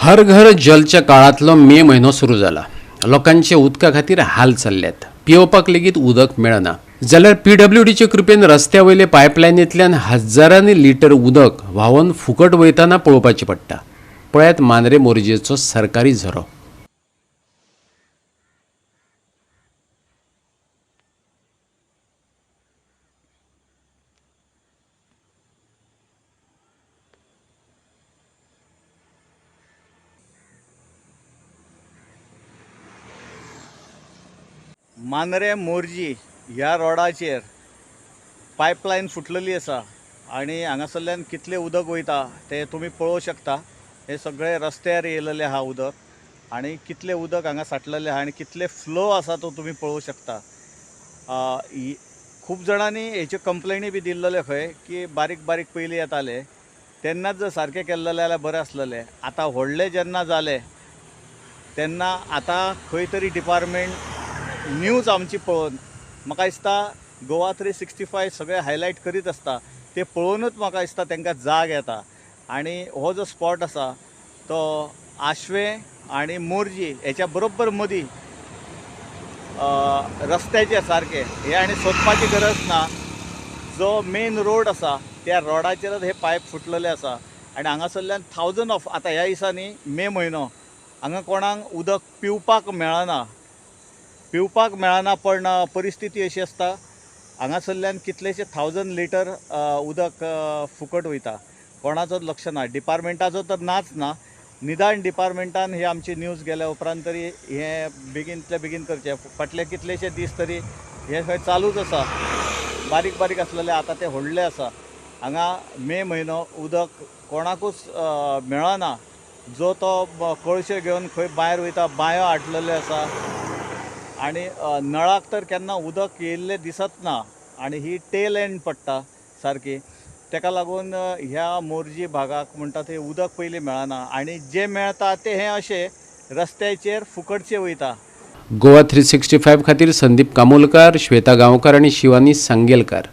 हर घर जलच्या काळांतलो मे म्हयनो सुरू जाला. लोकांचे उदका खातीर हाल चल्ल्यात. पियोवपाक लेगीत उदक मेळना जाल्यार पीडब्ल्यूडीचे कृपेन रस्त्या वयले पायपलायनींतल्यान हजारांनी लिटर उदक व्हांवन फुकट वयताना पळोवपाचें पडटा. पळयात मांद्रे मोरजेचो सरकारी झरो. मांद्रे मोरजी ह्या रोडाचेर पायपलायन फुटलेली आसा आनी हांगासरल्यान कितलें उदक वयता तें तुमी पळोवंक शकता. हे सगळे रस्त्यार येयलेलें आहा उदक आनी कितलें उदक हांगा साठलेलें आहा आनी कितलें फ्लो आसा तो तुमी पळोवंक शकता. खूब जाणांनी हेच्यो कंप्लेनी बी दिल्लेल्यो खंय की बारीक बारीक पयलीं येताले तेन्नाच जर सारकें केल्लें जाल्यार बरें आसलेलें. आतां व्हडलें जेन्ना जालें तेन्ना आतां खंय तरी डिपार्टमेंट न्यूज आमची पळोवन म्हाका दिसता गोवा 365 सगळे हायलायट करीत आसता ते पळोवनूच म्हाका दिसता तांकां जाग येता. आनी हो जो स्पॉट आसा तो आशवें आनी मोरजी हेच्या बरोबर मदीं रस्त्याचे सारके हे आनी सोदपाची गरज ना. जो मेन रोड आसा त्या रोडाचेरच हे पायप फुटलेले आसा आनी हांगासरल्यान थावजंड ऑफ आतां ह्या दिसांनी मे म्हयनो हांगा कोणाक उदक पिवपाक मेळना, पिवपाक मेळना पण परिस्थिती अशी आसता हांगासरल्यान कितलेशे 1000 लिटर उदक फुकट वयता. कोणाचोच लक्ष ना, डिपार्टमेंटाचो तर नाच ना. निदान डिपार्टमेंटान ही आमची न्यूज गेल्या उपरांत तरी हें बेगीनतले बेगीन करचें. फाटले कितलेशे दीस तरी हें खंय चालूच आसा, बारीक बारीक आसलेलें आतां तें व्हडलें आसा. हांगा मे म्हयनो उदक कोणाकूच मेळना. जो तो कळशे घेवन खंय भायर वयता, बांयो आटलेल्यो आसा आनी नळाक तर केन्ना उदक येयल्लें दिसत ना आनी ही टेल एंड पडटा सारकी. तेका लागून ह्या मोरजी भागाक म्हणटा थंय उदक पयलीं मेळना आनी जें मेळटा तें हें अशें रस्त्याचेर फुकटचें वयता. गोवा 365 खातीर संदीप कामोलकार, श्वेता गांवकार आनी शिवानी सांगेलकार.